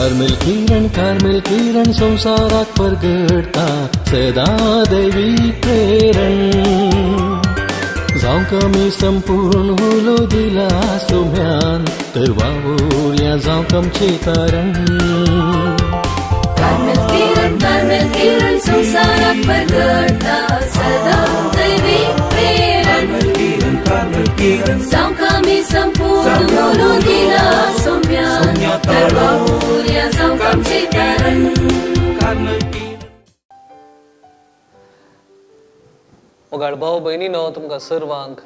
Carmel किरण, Carmel किरण संवसाराक परगडटा सदां दैवी प्रेरण। जावंक आमी संपूर्ण उलो दिला सोम्यान तर वावुरया जावंक आमचें तारण। कार्मेल किरण, कार्मेल किरण संवसाराक परगडटा सदां दैवी प्रेरण। जावंक आमी संपूर्ण उलो दिला सोम्यान तर वावुरया जावंक आमचें तारण। मोगाळ भाव भयणीनो, तुमकां सर्वांक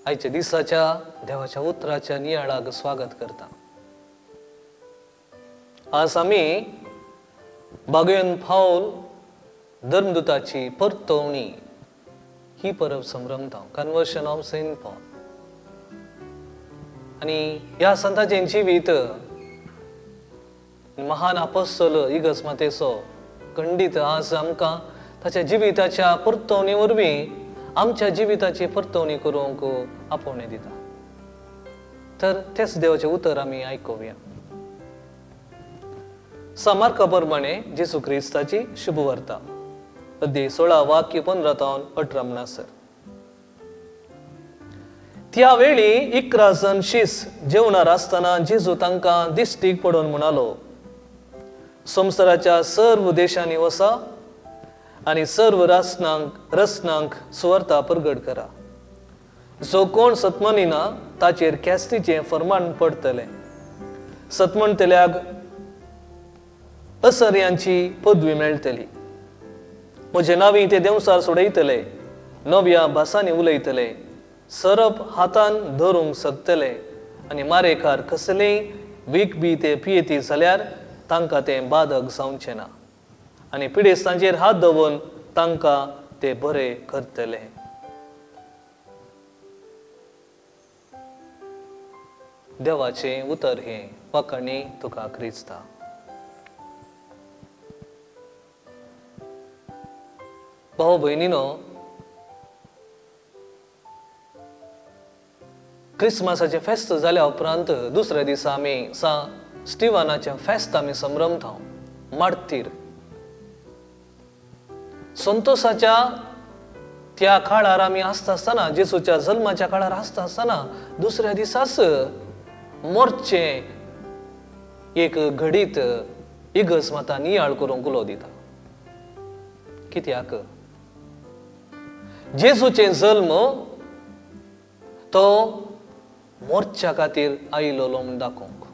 आयच्या दिसाच्या देवाच्या उतराच्या नियाळाक स्वागत करता। आज आमी बागयन फावल धर्मदूताची परतवणी ही परब संभ्रमता, कन्वर्शन ऑफ सेंट पॉल। आनी ह्या संताचें जिवीत महान अपोस्तल इगर्ज मातेचो खंडीत आज आमकां ताच्या जिविताच्या परतवणी वरवीं आमच्या जिविताची परतवणी करूंक आपोवणें दिता। तर तेच देवाचें उतर आमी आयकुया। सामार्का प्रमाणे जेजू क्रिस्ताची शुभवार्ता, अध्याय 16 वाक्य 15 तावन 18 म्हणसर। त्या वेळी 11 जण शीस जेवणार आसतना जेजू तांकां दिश्टीक पडून म्हणालो, संवसाराच्या सर्व देशांनी वसा आनी सर्व रसनांक सुवार्ता परगट करा। जो कोण सतमनिना ताचेर ख्यास्तीचें फर्मान पडटलें, सतमणटल्याक असर्यांची पदवी मेळटली। म्हजे नांवी ते देंवसार सोडयतले, नव्या भासांनी उलयतले, सरप हातान धरूंक शकतले आनी मारेकार कसलेय वीख बी ते पियेती जाल्यार तांकां तें बादक जावचें ना आनी पिडेस्तांचेर हात दवरून तांकां ते बरे करतले। देवाचें उतर हें वाखाणी तुका क्रिस्ता। भाव भयणीनो, क्रिसमसाचें फेस्त जाल्या उपरांत दुसऱ्या दिसा आमी सा स्टिवानाचें फेस्त आमी संभ्रमता, मार्तीर। संतोषाच्या त्या काळार आमी आसता आसतना, जेजूच्या जल्माच्या काळार आसता आसतना दुसऱ्या दिसाच मोर्चें एक घडीत इगर्ज माता नियाळ करूंक उलो दिता। कित्याक? जेजूचें जल्म तो मोर्च्या खातीर आयिल्लो म्हूण दाखोवंक।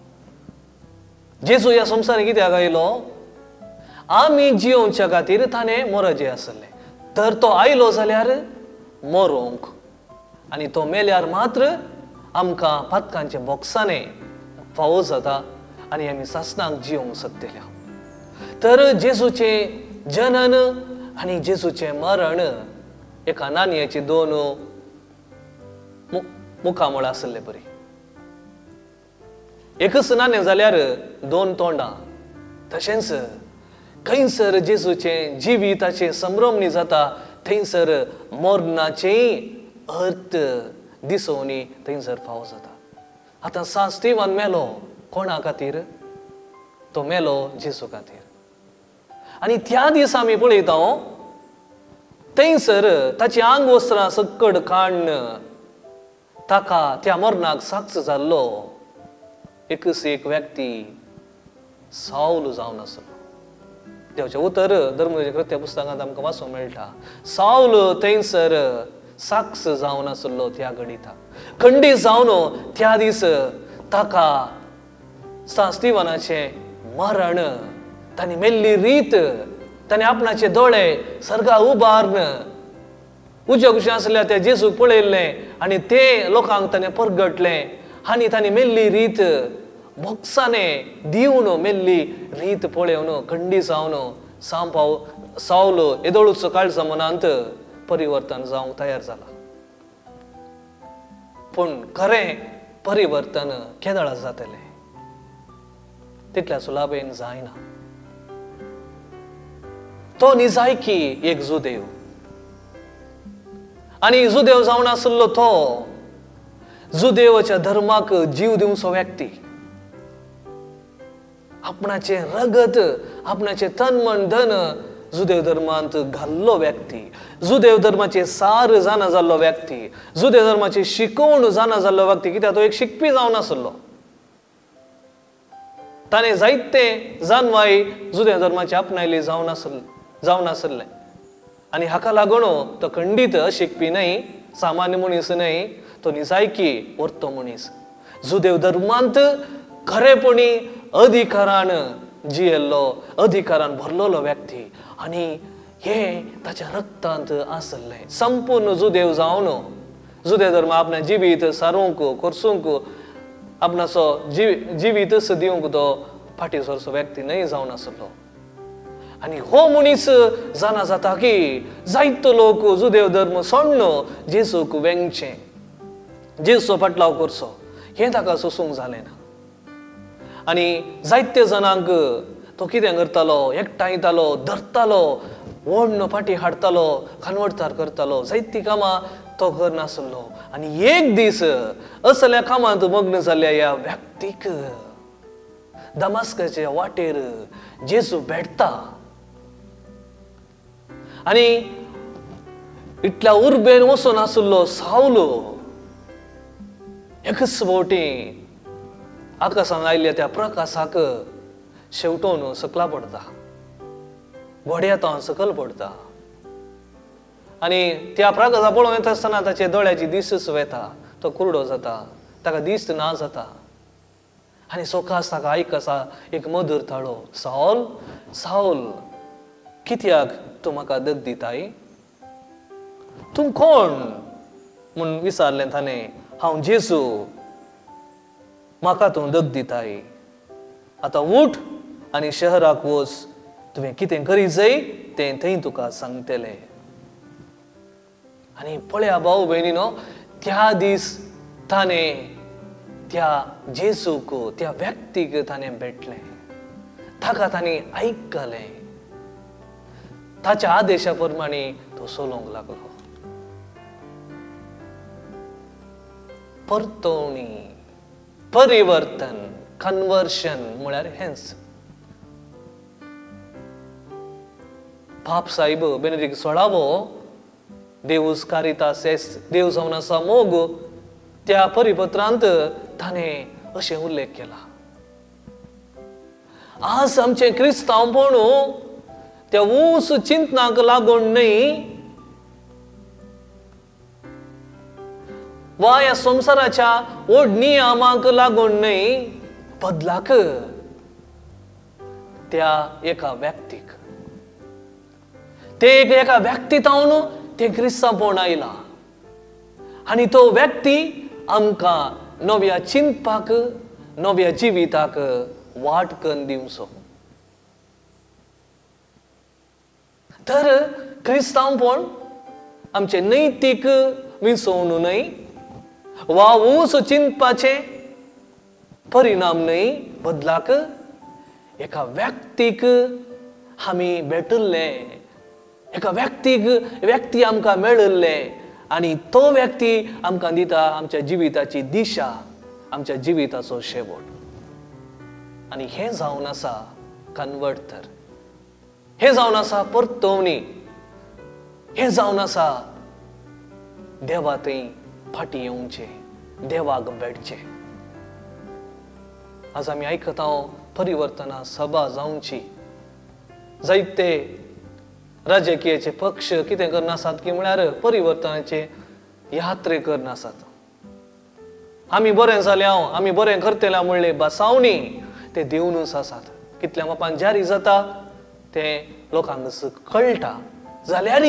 जेजू ह्या संवसारांत कित्याक आयलो? आमी जियोवच्या खातीर ताणें मोरजें आसलें। तर तो आयलो जाल्यार मरोंक, आनी तो मेल्यार मात्र आमकां पातकांचे बोक्साने फावो जाता आनी आमी सासणाक जियोवंक शकतले। तर जेजूचें जनन आनी जेजूचें मरण एका नानयाची दोन मुखामळ आसले बरी। एकच नाणें जाल्यार दोन तोंडां। तशेंच खंयसर जेजूचें जिविताचें संभ्रमणी जाता थंयसर मरणाचें अर्थ दिसोवणी थंयसर फावो जाता। आतां सा स्टिवन मेलो कोणा खातीर? तो मेलो जेजू खातीर। आनी त्या दिसा आमी पळयता थंयसर ताची आंग वस्त्रां सक्कड काडून ताका त्या मरणाक साक्ष जाल्लो एकच एक व्यक्ती सावल जावन आसलो। देवाचें उतर धर्मच्या कृत्य पुस्तकांत आमकां वाचूंक मेळटा। सावल थंयसर साक्ष जावन आसलो त्या घडिताक, खंडीत जावन त्या दीस ताका सा स्टिवनाचें मरण, ताणें मेल्ली रीत, ताणें आपणाचे दोळे सर्गा उबारून उज्या कुशी आसल्या त्या जेजूक पळयल्लें आनी ते लोकांक ताणें परगटलें आनी ताणें मेल्ली रीत बोक्साने दिवन मेल्ली रीत पळोवन खंडी जावन सांपाव सावल येदोळूचो काळजा मनांत परिवर्तन जावंक तयार जाला। पूण खरें परिवर्तन केदळा जातलें तितल्या सुलाबेन जायना। तो निजायकी एक जुदेव आनी जुदेव जावन आसलो तो जुदेवाच्या धर्माक जीव दिवचो व्यक्ती। आपणाचें रगत, आपणाचें तन मन धन जुदेव धर्मांत घाल्लो व्यक्ती, जुदेव धर्माचे सार जाणा जाल्लो व्यक्ती, जुदेव धर्माची शिकवण जाणा जाल्लो व्यक्ती, कित्याक तो एक शिकपी जावन आसलो. ताणें जायते जानवाय जुदेव धर्माची आपणायली जावन आसलें आनी हाका लागून तो खंडीत शिकपी न्हय, सामान्य मनीस न्हय, तो निजायकी वर्तो मनीस. जुदेव धर्मांत खरेपणी अधिकारान जियेल्लो, अधिकारान भरलेलो व्यक्ती आनी हें ताच्या रक्तांत आसलें. संपूर्ण जुदेव जावन जुदेव धर्म आपणें जिवीत सारोवंक कोर्सूंक आपणाचो जिवीतच दिवंक तो फाटीं सरचो व्यक्ती न्हय जावन आसलो. आनी हो मनीस जाणा जाता की जायतो लोक जुदेव धर्म सोडून जेजूक वेंगचें, जेजूचो फाटलाव करचो, हें ताका सोसूंक जालें ना. आनी जायते जाणांक तो कितें करतालो, एकठांयतालो, धरतालो, ओडून फाटीं हाडटालो, खानवडतार करतालो, जायतीं कामां तो करनासलो. आनी एक दीस असल्या कामांत मग्न जाल्ल्या ह्या व्यक्तीक दमास्काच्या वाटेर जेजू भेटता आनी इतल्या उर्बेन वचून आशिल्लो सावलो एकच फावटी आकाशान आयिल्ल्या त्या प्रकाशाक शेवटोवन सकला पडटा, घोड्या तावन सकल पडटा आनी त्या प्रकाशा पळोवन येता आसतना ताच्या दोळ्याची दिसच वेता, तो कुरडो जाता, ताका दिस्त ना जाता आनी सोकास ताका आयक आसा एक मधुर ताळो, सावल सावल कित्याक तूं म्हाका दग दिताय, तूं कोण म्हूण विचारलें ताणें. हांव जेजू, म्हाका तूं दग दिताय, आतां उठ आनी शहराक वच, तुवें कितें करीत जाय तें थंय तुका सांगतलें. आनी पळया भाव भयणीनो, त्या दीस ताणें त्या जेजूक, त्या व्यक्तीक ताणें भेटलें, ताका ताणें आयकलें, ताच्या आदेशा प्रमाणे तो चलोवंक लागलो. परतवणी, परिवर्तन, कन्वर्शन म्हळ्यार हेंच. पाप साहेब बेनेदीक सोळावो देवूस कारितास एस, देव जावन आसा मोग, त्या परिपत्रांत ताणें अशें उल्लेख केला. आज आमचें क्रिस्तांवपण त्या ऊस चिंतनाक लागून न्हय वा ह्या संवसाराच्या ओड नियमाक लागून न्हय, बदलाक त्या एका व्यक्तीक, ते एका व्यक्ती तावन तें क्रिस्तांवपण आयलां आनी तो व्यक्ती आमकां नव्या चिंतपाक, नव्या जिविताक वाट करून दिवचो. तर क्रिस्तांवपण आमचें नैतीक विसवण न्हय वा ऊस चिंतपाचें परिणाम न्हय, बदलाक एका व्यक्तीक आमी भेटिल्ले, एका व्यक्तीक व्यक्ती आमकां मेळिल्लें आनी तो व्यक्ती आमकां दिता आमच्या जिविताची दिशा, आमच्या जिविताचो शेवट. आनी हें जावन आसा कन्वर्ट, तर हें जावन आसा परतवणी, हें जावन आसा देवा थंय फाटीं येवचें, देवाक भेटचें. आज आमी आयकता परिवर्तना सभा जावची, जायते राजकीयाचे पक्ष कितें करनासात की म्हळ्यार परिवर्तनाचे यात्रे करनासात. आमी बरें जाले हांव, आमी बरें करतले म्हणले बसावणी ते दिवनूच आसात. कितल्या मापान जारी जाता तें लोकांक कळटा, जाल्यार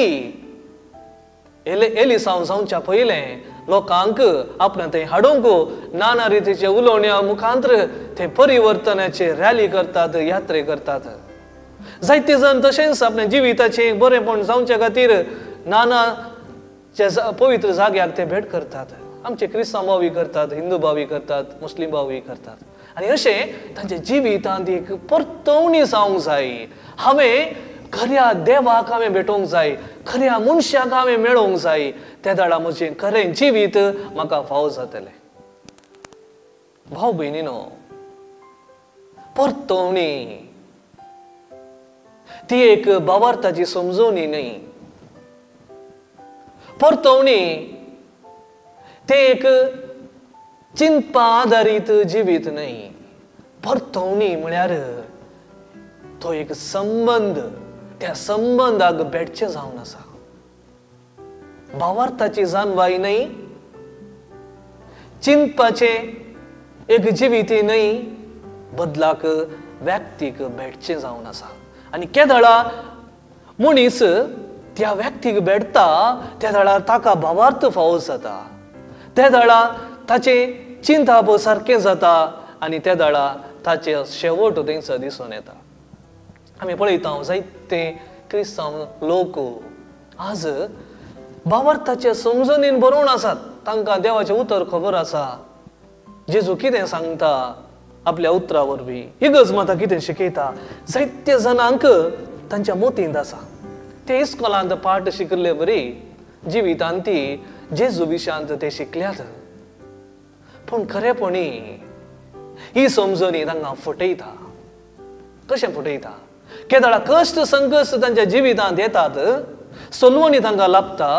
एलिसांव जावच्या पयलें लोकांक आपणा थंय हाडूंक नाना रितीचे उलोवण्या मुखांतर ते परिवर्तनाचे रॅली करतात, यात्रे करतात. जायते जाण तशेंच आपल्या जिविताचें बरेंपण जावचे खातीर नाना पवित्र जाग्याक ते भेट करतात. आमचे क्रिस्तांव भावूय करतात, हिंदू भावूय करतात, मुस्लीम भावूय करतात. आनी अशें तांच्या जिवितांत एक परतवणी जावंक जाय. हांवें खऱ्या देवाक हांवें भेटोवंक जाय, खऱ्या मनशाक हांवें मेळोवंक जाय, त्या दाडा म्हजें खरें जिवीत म्हाका फावो जातलें. भाव भयणीनो, परतवणी ती एक भावार्थाची समजवणी न्हय. परतवणी ते एक चिंतपा आदारीत जिवीत न्हय. परतवणी म्हळ्यार तो एक संबंद, त्या संबंदाक भेटचें जावन आसा. भावार्थाची जाणवाय न्हय, चिंतपाचें एक जिवीत न्हय, बदलाक व्यक्तीक भेटचें जावन आसा. आनी केदळा मनीस त्या व्यक्तीक भेटता त्या वेळार ताका भावार्थ फावो जाता, त्या वेळा ताचें चिंतप सारकें जाता आनी त्या वेळा ताचें शेवट थंयसर दिसून येता. आमी पळयता जायते क्रिस्तांव लोक आज भावार्थाचे समजणीन बरोवन आसात. तांकां देवाचें उतर खबर आसा, जेजू कितें सांगता आपल्या उतरा वरवीं, इगर्ज माता कितें शिकयता, जायते जाणांक तांच्या मोतींत आसा. ते इस्कॉलांत पाठ शिकिल्ले बरी जिवितांत ती जेजू विशयांत ते शिकल्यात, पूण खरेपणी ही समजणी तांकां फटयता. कशें फटयता? केदळा कश्ट संकश्ट तांच्या जिवितांत येतात, सलवणी तांकां लाभता,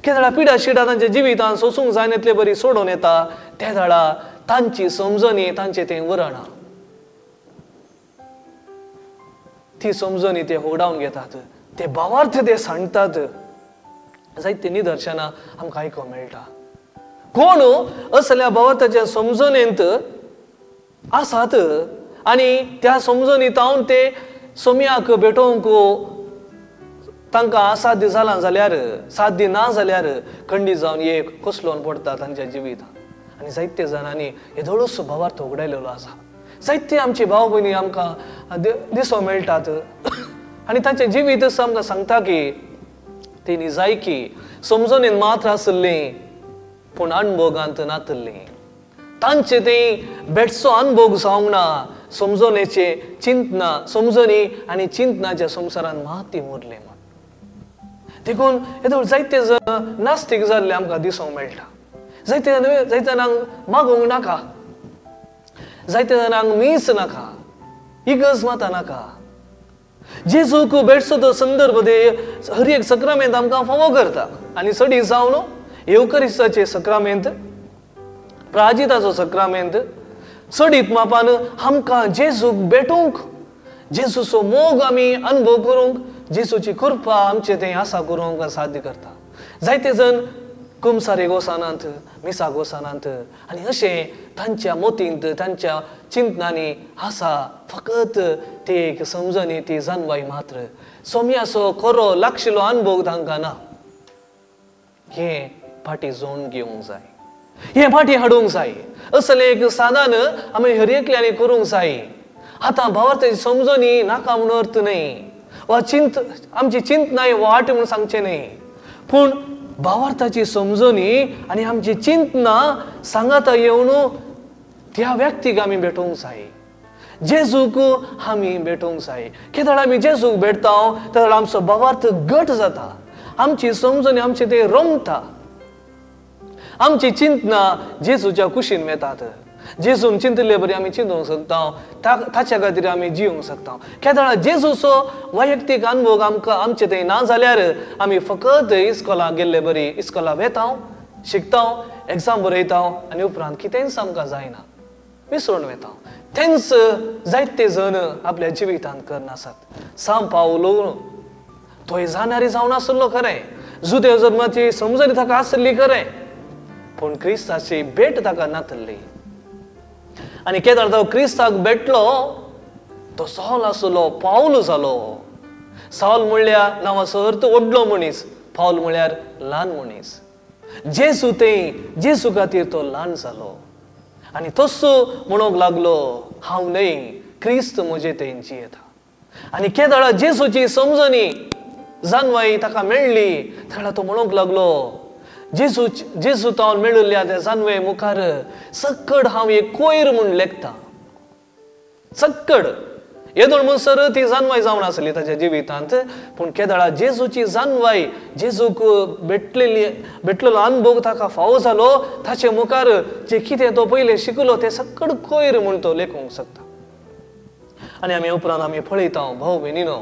केदळा पिडा शिडा तांच्या जिवितांत सोसूंक जायनातले बरी सोडून येता, त्या वेळा तांची समजणी तांचे तें उरना, ती समजणी ते होगडावन घेतात, ते भावार्थ ते सांगतात. जायते निदर्शनां आमकां आयकूंक मेळटा. कोण असल्या भावार्थाच्या समजणेंत आसात आनी त्या समजणींत ते सोम्याक भेटोवंक तांकां असाध्य जालां जाल्यार, साध्य ना जाल्यार खंडीत जावन एक कोसलोन पडटा तांच्या जिवितांत. आनी जायते जाणांनी येदोळूच भावार्थ उगडायलेलो आसा. जायते आमची भाव भयणी आमकां दिसो मेळटात आनी तांचें जिवीत आमकां सांगता की तेणी जायकी समजणेन मात्र आसली पूण अणभोगांत नातल्ली. तांचे ते भेटचो अणभोग जावंक ना, समजणेचे चिंतना, समजणी आनी चिंतनाच्या संवसारान माती उरले म्हण. देखून येदोळ जायते जाण नास्तीक जाल्ले आमकां दिसूंक मेळटा. जायते जायते जाणांक मागूंक नाका, जायते जाणांक मीस नाका, इगर्ज माता नाका. जेजूक भेटचो तो संदर्भ ते हर एक सक्रामेंत आमकां फावो करता. आनी सडी जावन येवकरिस्ताचे सक्रामेंत, प्राजिताचो सक्रामेंत चडीत मापान आमकां जेजूक भेटूंक, जेजूचो मोग आमी अनुभव करूंक, जेजूची कृपा आमचे तें आसा करूंक साध्य करता. जायते जण कुमसारेक वचनात, मिसाक वचनात आनी अशें तांच्या मोतींत तांच्या चिंतनांनी आसा फकत ते एक समजणी, ती जाणवाय मात्र. सोम्याचो खरो लागशिल्लो अनुभव तांकां ना. हें फाटीं जोडून घेवंक जाय, हें फाटीं हाडूंक जाय. असलें एक साधन आमी हर एकल्यांनी करूंक जाय. आतां भावार्थाची समजणी नाका म्हूण अर्थ न्हय, वा चिंत आमची चिंतनाय वाट म्हूण सांगचें न्हय, पूण भावार्थाची समजणी आनी आमची चिंतना सांगाता येवन त्या व्यक्तीक आमी भेटोवंक जाय, जेजूक आमी भेटोवंक जाय. केदळ आमी जेजूक भेटता तेदळ आमचो भावार्थ घट जाता, आमची समजणी आमचे ते रमता, आमची चिंतना जेजूच्या कुशीन वेतात. जेजून चिंतले बरी आमी चिंतूंक शकता, ताच्या खातीर आमी जिवंक शकता. केदळा जेजूचो वैयक्तीक अनुभव आमकां आमचे थंय ना जाल्यार आमी फकत इस्कॉलाक गेल्ले बरी इस्कॉलाक वेता, शिकता, एग्जाम बरयता आनी उपरांत कितेंच आमकां जायना, विसरून वेता. तेंच जायते जण आपल्या जिवितांत करनासात. सांव पावलो तोय जाणारी जावन आसलो खरें, जुदेव जल्माची समजणी ताका आसली खरें, पूण क्रिस्ताची भेट ताका नातल्ली. आनी केदळ तो क्रिस्ताक भेटलो तो सावल आसलो, पावल जालो. सावल म्हणल्यार नांवाचो अर्थ व्हडलो मनीस, पावल म्हणल्यार ल्हान मनीस. जेजू थंय जेजू खातीर तो ल्हान जालो आनी तसो म्हणूंक लागलो, हांव न्हय, क्रिस्त म्हजे थंय जियेता. आनी केदळा जेजूची समजणी जाणवाय ताका मेळ्ळी तेन्ना तो म्हणूंक लागलो, जेजू जेजू तावन मेळिल्ल्या त्या जानवे मुखार सक्कड हांव एक कोयर म्हूण लेखता. सक्कड येदोळ म्हणसर ती जानवाय जावन आसली ताच्या जिवितांत, पूण केदळा जेजूची जानवाय, जेजूक भेटलेली भेटलेलो अनुभव ताका फावो जालो, ताचे मुखार जे कितें तो पयलें शिकलो तें सक्कड कोयर म्हूण तो लेखूंक शकता. आनी आमी उपरांत आमी पळयता भाव भयणीनो,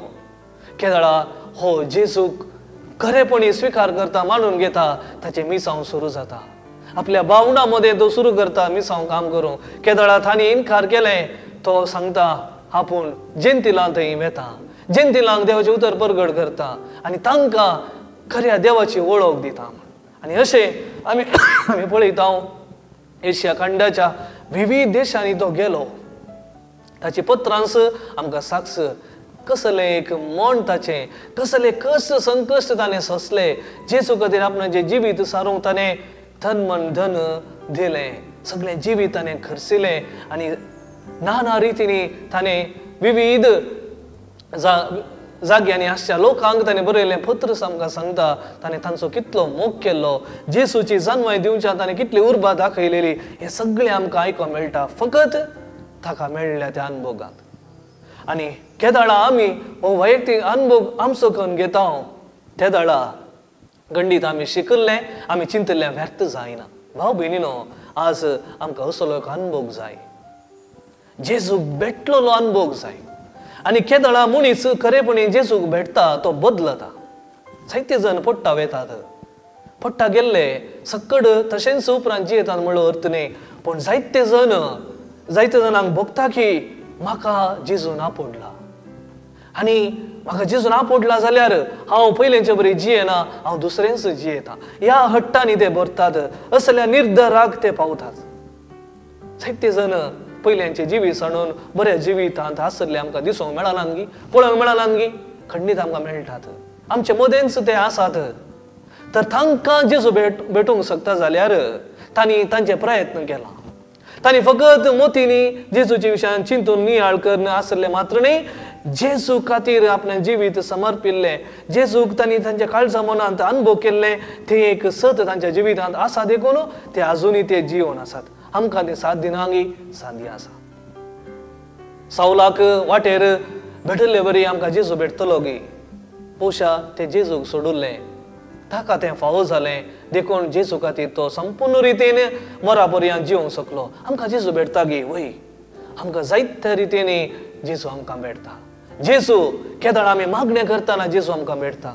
केदळा हो जेजूक खरेपणी स्विकार करता, मानून घेता, ताचें मिसांव सुरू जाता. आपल्या भावना मदें तो सुरू करता मिसांव काम करूंक. केदळा तांणी इनकार केलें, तो सांगता आपूण जेंतिलां थंय वेता, जेंतिलांक देवाचें उतर परगट करता आनी तांकां खऱ्या देवाची वळख दिता. आनी अशें आमी आमी पळयता एशिया खंडाच्या विविध देशांनी तो गेलो. ताची पत्रांस आमकां साक्ष कसलें एक मन ताचें, कसले कश्ट संकश्ट ताणें सोंसले, जेजू खातीर आपणाचें जिवीत सारूंक ताणें तन मन धन दिलें, सगळें जिवीत ताणें खर्चिलें आनी नाना रितींनी ताणें विविध जाग्यांनी आसच्या लोकांक ताणें बरयलें पत्र आमकां सांगता ताणें तांचो कितलो मोग केल्लो, जेजूची जाणवाय दिवच्या ताणें कितली उर्बा दाखयलेली, हें सगळें आमकां आयकूंक मेळटा फकत ताका मेळ्ळ्या त्या अनुभोगांत. आनी केदळा आमी हो वैयक्तीक अनुभोग आमचो करून घेता तेदळा गंडीत आमी शिकल्लें, आमी चिंतिल्लें व्यर्थ जायना. भाव भयणीनो, आज आमकां असलो एक अनुभोग जाय, जेजूक भेटलेलो अनुभोग जाय. आनी केदळा मनीस खरेपणी जेजूक भेटता तो बदलता. जायते जण पडटा वेतात, पडटा गेल्ले सक्कड तशेंच उपरांत जियेतात म्हणलो अर्थ न्ही, पूण जायते जण जायते जाणांक भोगता की म्हाका जेजून आपोडला आनी म्हाका जेजून आपोडला जाल्यार हांव पयलेंचे बरी जियेना, हांव दुसरेंच जियेता. ह्या हट्टांनी ते भरतात, असल्या निर्धराक ते पावतात. जायते जण पयल्यांचे जिवीत सांडून बऱ्या जिवितांत आसले आमकां दिसूंक मेळनात गी, पळोवंक मेळनात गी, खंडीत आमकां मेळटात, आमचे मदेंच ते आसात. तर तांकां जेजू भेटूंक शकता जाल्यार तांणी तांचे प्रयत्न केला. तांणी फकत मोतींनी जेजूच्या विशयान चिंतून नियाळ करून आसले मात्र न्ही, जेजू खातीर आपलें जिवीत समर्पिल्लें, जेजूक तांणी तांच्या काळजा मनांत अनुभव केल्लें, तें एक सत तांच्या जिवितांत आसा देखून ते आजुनूय ते जिवन आसात. आमकां ते सात दिनांगी सादी आसा. सावलाक वाटेर भेटिल्ले बरी आमकां जेजू भेटतलो गी, पोशा ते जेजूक सोडुल्लें, ताका तें फावो जालें देखून जेजू खातीर तो संपूर्ण रितीन मरा पर्यंत जिवंक शकलो. आमकां जेजू भेटता गी, वय आमकां जायत्या रितीनी जेजू आमकां भेटता. जेजू केदळा आमी मागणें करतना जेजू आमकां भेटता,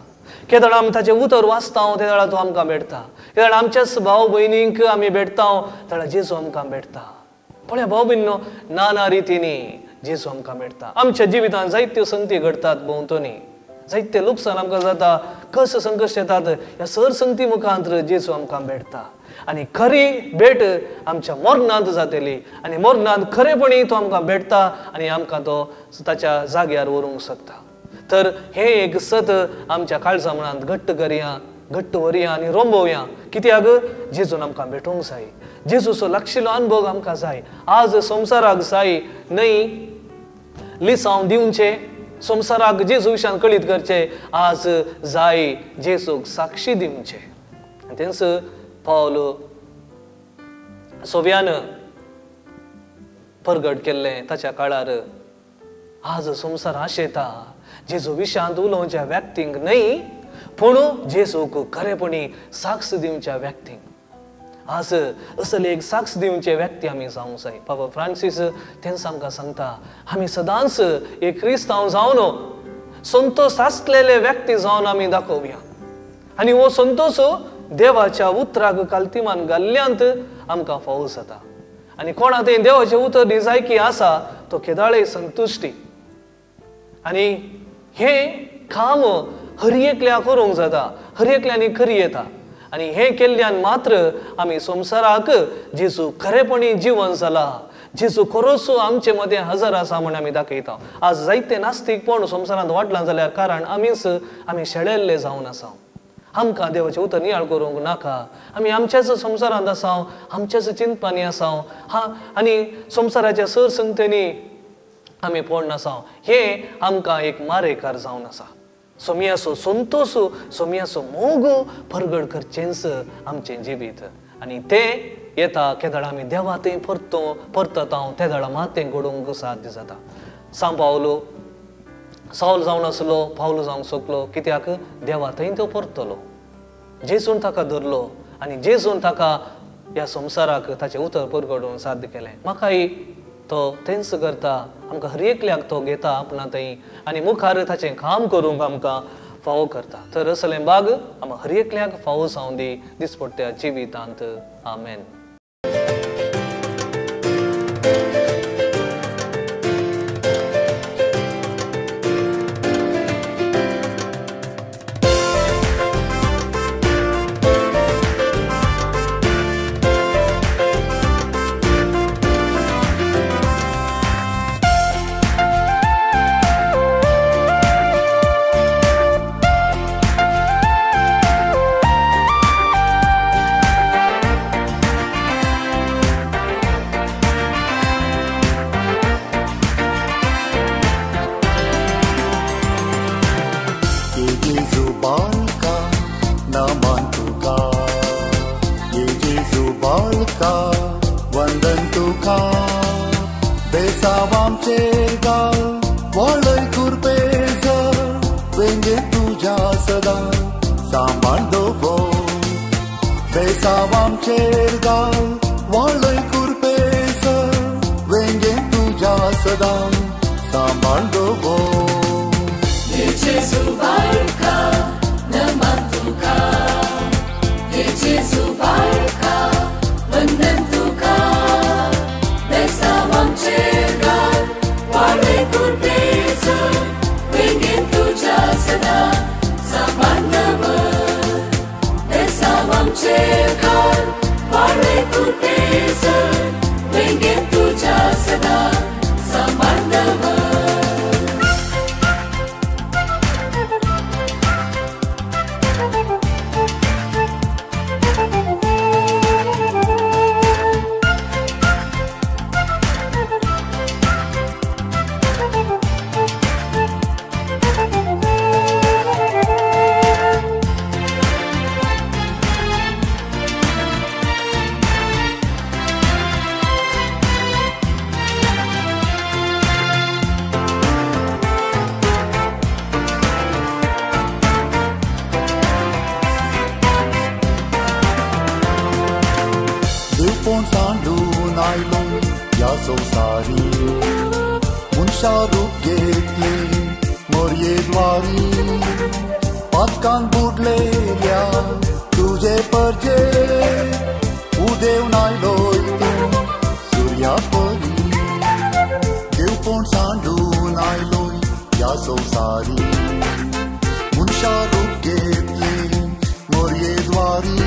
केदळा आमी ताचें उतर वाचता तेदळा तो आमकां भेटता, केदळा आमच्याच भाव भयणींक आमी भेटता तेदळा जेजू आमकां भेटता. पळय भाव भयणीनो, नाना रितींनी जेजू आमकां भेटता. आमच्या जिवितांत जायत्यो संगती घडटात, भोंवतणी जायते लुकसाण आमकां जाता, कस संकश्ट येतात, ह्या सर संगती मुखांत जेजू आमकां भेटता. आनी खरी भेट आमच्या मरणांत जातली आनी मरणांत खरेपणी तो आमकां भेटता आनी आमकां तो ताच्या जाग्यार व्हरूंक शकता. तर हें एक सत आमच्या काळजा मनांत घट्ट करया, घट्ट व्हरया आनी रोंबोवया. कित्याक जेजून आमकां भेटूंक जाय, जेजूचो लागशिल्लो अनुभव आमकां जाय. आज संवसाराक जाय न्हय लिसांव दिवचें, संवसाराक जेजू विशयान कळीत करचें, आज जाय जेजूक साक्षी दिवचें. आनी तेंच पावल सोव्यान परगट केल्लें ताच्या काळार. आज संवसार आशेता जेजू विशयांत उलोवच्या व्यक्तींक न्हय, पूण जेजूक खरेपणी साक्ष दिवच्या व्यक्तींक. आज असले एक साक्ष दिवचे व्यक्ती आमी जावंक जाय. बाबा फ्रांसीस तेंच आमकां सांगता, आमी सदांच एक क्रिस्तांव जावन संतोष आसलेले व्यक्ती जावन आमी दाखोवया आनी हो संतोष देवाच्या उतराक कालतिमान घाल्ल्यांत आमकां फावो जाता. आनी कोणा तें देवाचें उतर निजायकी आसा तो केदाळे संतुश्टी. आनी हें काम हर एकल्या करूंक जाता, हर एकल्यांनी करी येता. आनी हें केल्ल्यान मात्र आमी संवसाराक जेजू खरेपणी जिवन जाला, जेजू खरोच आमचे मदें हजर आसा म्हण आमी दाखयता. आज जायते नास्तीकपण संवसारांत वाडलां जाल्यार कारण आमीच आमी शेळेल्ले जावन आसा. आमकां देवाचें उतर नियाळ करूंक नाका, आमी आमच्याच संवसारांत आसा, आमच्याच चिंतपांनी आसा, हा आनी संवसाराच्या सर संगतेनी आमी पडून आसा. हें आमकां एक मारेकार जावन आसा. सोमयाचो संतोष, सोमयाचो मोग परगट करचेंच आमचें जिवीत. आनी तें येता केदळा आमी देवा थंय परतता तेदळा मात तें घडोवंक साध्य जाता. सांव पावलो सावल जावन आसलो, पावलो जावंक शकलो, कित्याक देवा थंय तो परतलो, जेजून ताका धरलो आनी जेजून ताका ह्या संवसाराक ताचें उतर परगडोवन साध्य केलें. म्हाकाय तो तेंच करता. आमकां हर एकल्याक तो घेता आपणा थंय आनी मुखार ताचें काम करूंक आमकां फावो करता. तर असलें बाग आमकां हर एकल्याक फावो जावं दी दिसपट्ट्या जिवितांत. आमेन. संसारी मनशा रूप घेतली मोरये द्वारी.